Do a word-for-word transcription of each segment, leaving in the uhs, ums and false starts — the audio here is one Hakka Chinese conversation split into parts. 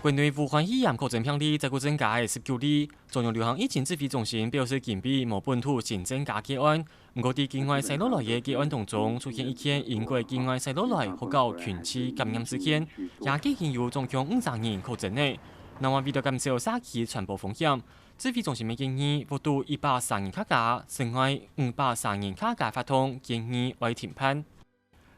國內武漢肺炎確診病例再過增加十九例，中央流行疫情指揮中心表示今晡無本土新增加個案，毋過在境外徙落來个個案當中出現一件英國境外徙落來學校群聚感染事件，也既經有總共五十人確診了。另外為著減少社區傳播風險，指揮中心个建議，劃到一百三十人客家，室外五百三十人客家活動建議愛停辦。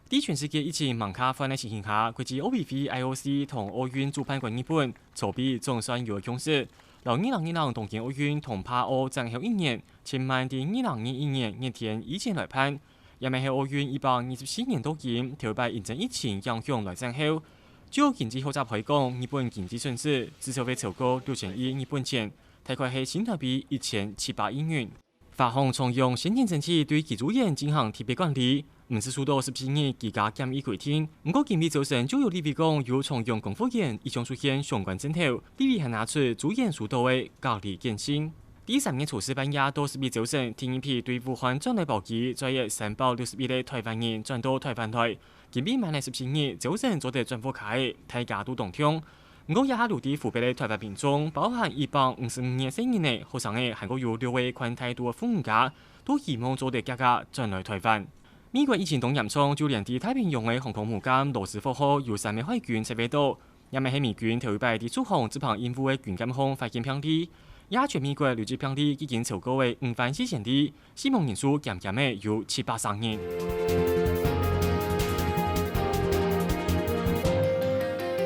在全世界疫情吂較緩个情形下，國際奧委會IOC同奧運主辦國日本籌備總算有共識，摎二零二零東京奧運同帕奧延後一年，盡慢在二零二一年熱天以前來辦。也乜係奧運一百二十四年到今頭擺因爭疫情影響來延後。就經濟學者來講，日本經濟損失至少會超過六千億日本錢，大概係新台幣一千七百億銀。 華航長榮先前爭取對機組員進行特別管理，毋使受到十四日居家檢疫規定。毋過今晡朝晨就有立委講，有長榮公務員異常出現相關症頭，立委還拿出組員收到个隔離簡訊。在三月初四半夜到十一朝晨，第二批對武漢轉來包機載了三百六十一个台灣人轉到台灣來。今晡慢了十四日，朝晨做得轉屋下个，大家都當暢。 毋過這下留在湖北个台灣民眾，包含一百五十五个細人仔、學生仔，還過有六位寬大度个婦女家，都希望做得遽遽轉來台灣。美國疫情當嚴重，就連在太平洋个航空母艦羅斯福號有三个海軍失蹤到，也乜係美軍頭一擺在出航執行任務个軍艦項發現病例。這下全美國累積病例已經超過个五萬四千例，死亡人數減減仔有七百三人。